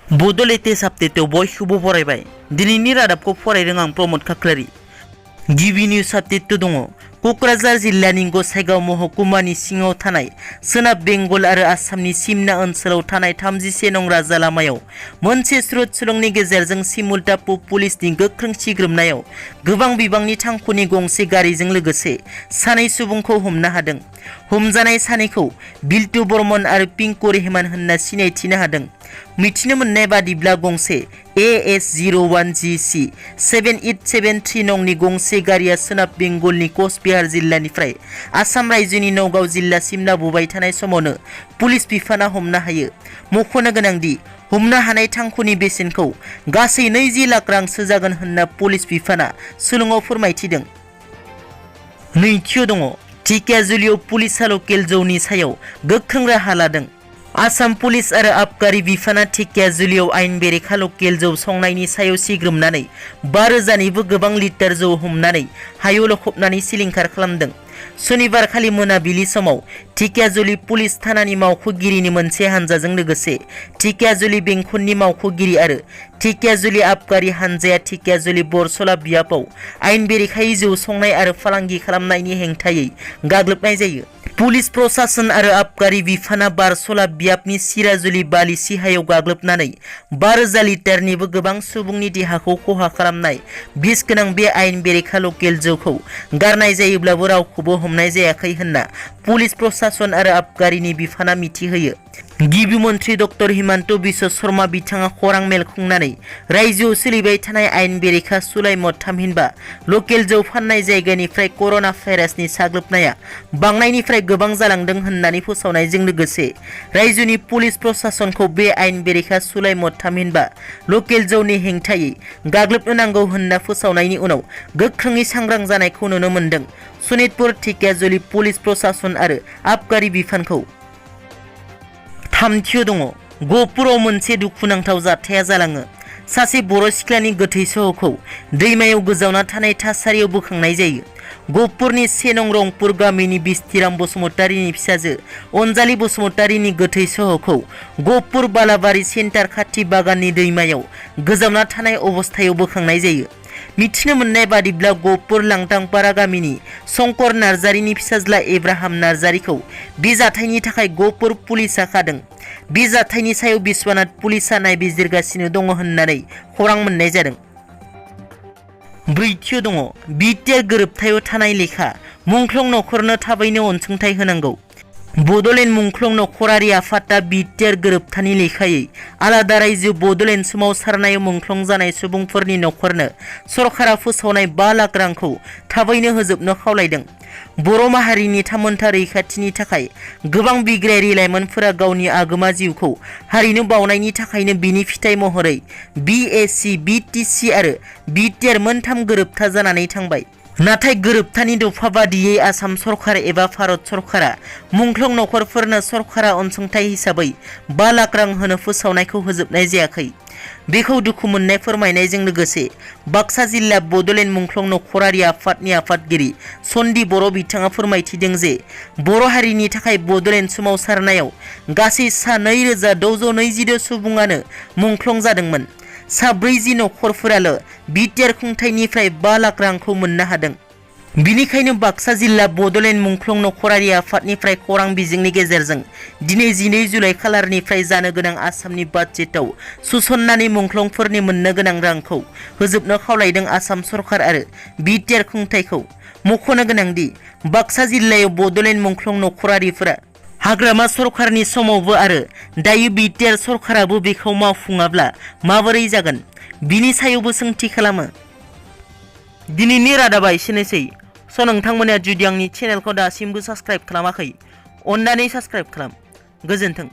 Bodo latest update बयखौबो फरायबाय दिनैनि रादाबखौ फरायदों आं प्रमोद खाख्लारि। गिबि निउज आपडेट दङ। कक्राझार जिल्लानि गसाइगाव महकुमानि सिङाव थानाय सोनाब बेंगल आरो आसामनि सिमना ओनसोलाव थानाय 31 नं राजा लामायाव मोनसे स्रुत सुरंगनि गेजेरजों सिमुलटापु पुलिसनि गोख्रों सिग्रोमनायाव गोबां बिबांनि थांखुनि गंसे गारिजों लोगोसे सानै सुबुंखौ हमनो हादों। हमजानाय सानैखौ बिल्टु बर्मन आरो पिंकु रेहमान होनना सिनायथिनो हादों। मिथिनो मोननाय बादिब्ला गंसे AS01GC 7873 नंनि गंसे गारिया सोनाब बेंगलनि कचबिहार जिल्लानिफ्राय आसाम रायजोनि नगाव जिल्लासिम लाबोबाय थानाय समावनो पुलिस बिफाना हमनो हायो। मख'नो गोनांदि हमनो हानाय थांखुनि बेसेनखौ गासै 20 लाख रांसो जागोन होनना पुलिस बिफाना सुलुङाव फोरमायथिदों। नैथियाव दङ। ढेकियाजुलियाव पुलिसआ लकेल जौनि सायाव गोख्रों राहा लादों। आसाम पुलिस आरो आबगारि बिफाना ढेकियाजुलियाव आयेन बेरेखा लकेल जौ संनायनि सायाव सिग्रोमनानै 5,000 निबो गोबां लिटार जौ हमनानै हायाव लखबनानै सिलिंखार खालामदों। सनिबार खालि मोनाबिलि समाव ढेकियाजुलि पुलिस थानानि मावख'गिरिनि मोनसे हानजाजों लोगोसे ढेकियाजुलि बेंखननि मावख'गिरि आरो ढेकियाजुलि आबगारि हानजाया ढेकियाजुलि बरसला बियाबाव आयेन बेरेखायै जौ संनाय आरो फालांगि खालामनायनि हेंथायै गाग्लोबनाय जायो। पुलिस प्रशासन आरो आबगारि बिफाना बारसला बियाबनि सिराजुलि बालि सिहायाव गाग्लोबनानै 5,000 लिटारनिबो गोबां सुबुंनि देहाखौ खहा खालामनाय बिस गोनां बे आयेन बेरेखा लकेल जौखौ गारनाय जायोब्लाबो रावखौबो हमनाय जायाखै होनना पुलिस प्रशासन आरो आबगारिनि बिफाना मिथिहोयो। गिबि मन्थ्रि डक्टर हिमन्त बिश्व शर्मा बिथाङा खौरां मेल खुंनानै रायजोआव सोलिबाय थानाय आयेन बेरेखा सुलाइमद थामहिनबा लकेल जौ फाननाय जायगानिफ्राय कर'ना भाइरासनि साग्लोबनाया बांनायनिफ्राय गोबां जालांदों होननानै फोसावनायजों लोगोसे रायजोनि पुलिस प्रशासनखौ बे आयेन बेरेखा सुलाइमद थामहिनबा लकेल जौनि हेंथायै गाग्लोबनो नांगौ होनना फोसावनायनि उनाव गोख्रोङै सांग्रां जानायखौ नुनो मोनदों। सनितपुर ढेकियाजुलि पुलिस प्रशासन आरो आबगारि बिफानखौ। थामथियाव दङ। गहपुराव मोनसे दुखुनांथाव जाथाया जालाङो। सासे बर' सिख्लानि गोथै सह'खौ दैमायाव गोजावना थानाय थासारियाव बोखांनाय जायो। गहपुरनि 1 नं रंपुर गामिनि बिस्तिराम बसुमतारीनि फिसाजो अनजालि बसुमतारीनि गोथै सह'खौ गहपुर बालाबारि सेन्टार खाथि बागाननि दैमायाव गोजावना थानाय अबस्थायाव बोखांनाय जायो। मिथिनो मोननाय बादिब्ला गहपुर लांटांपारा गामिनि शंकर नार्जारिनि फिसाज्ला एब्राहाम नार्जारिखौ बे जाथायनि थाखाय गहपुर पुलिसआ खादों। बे जाथायनि सायाव बिश्वनाथ पुलिसआ नायबिजिरगासिनो दङ होननानै खौरां मोननाय जादों। ब्रैथियाव दङ। बिटिआर गोरोबथायाव थानाय लेखा मुंख्लं नखरनो थाबैनो अनसुंथाइ होनांगौ। बड'लेण्ड मुंख्लं नखरारि आफादा बिटिआर गोरोबथानि लेखायै आलादा रायजो बड'लेण्ड सोमावसारनायाव मुंख्लं जानाय सुबुंफोरनि नखरनो सरकारा फोसावनाय 5 लाख रांखौ थाबैनो होजोबनो खावलायदों। बर' माहारिनि थामोनथा रैखाथिनि थाखाय गोबां बिग्रायारि लाइमोनफोरा गावनि आगोमा जिउखौ हारिनो बावनायनि थाखायनो बिनि फिथाइ महरै बिएसि, बिटिसि आरो बिटिआर मोनथाम गोरोबथा जानानै थांबाय। नाथाय गोरोबथानि दफा बादियै आसाम सरकार एबा भारत सरकारा मुंख्लं नखरफोरनो सरकारा अनसुंथाइ हिसाबै 5 लाख रां होनो फोसावनायखौ होजोबनाय जायाखै। बेखौ दुखु मोननाय फोरमायनायजों लोगोसे बाक्सा जिल्ला बड'लेण्ड मुंख्लं नखरारि आफादनि आफादगिरि सन्दि बर' बिथाङा फोरमायथिदों जे बर' हारिनि थाखाय बड'लेण्ड सोमावसारनायाव गासै सा 2,622 सुबुङानो मुंख्लं जादोंमोन। सा 40 नखरफोराल' बिटिआर खुंथायनिफ्राय 5 लाख रांखौ मोननो हादों। बिनिखायनो बाक्सा जिल्ला बड'लेण्ड मुंख्लं नखरारि आफादनिफ्राय खौरां बिजोंनि गेजेरजों दिनै 12 जुलाइ खालारनिफ्राय जानो गोनां आसामनि बाजेटआव सोसननानै मुंख्लंफोरनि मोननो गोनां रांखौ होजोबनो खावलायदों आसाम सरकार आरो बिटिआर खुंथायखौ। मख'नो गोनांदि बाक्सा जिल्लायाव बड'लेण्ड मुंख्लं नखरारिफोरा हाग्रामा सरकारनि समावबो आरो दायो बिटिआर सरकाराबो बेखौ मावफुङाब्ला माबोरै जागोन बिनि सायावबो सोंथि खालामो। दिनैनि रादाबा एसेनोसै। नोंथांमोना जुदि आंनि चेनेलखौ दासिमबो साबस्क्राइब खालामाखै अन्नानै साबस्क्राइब खालाम। गोजोन्थों।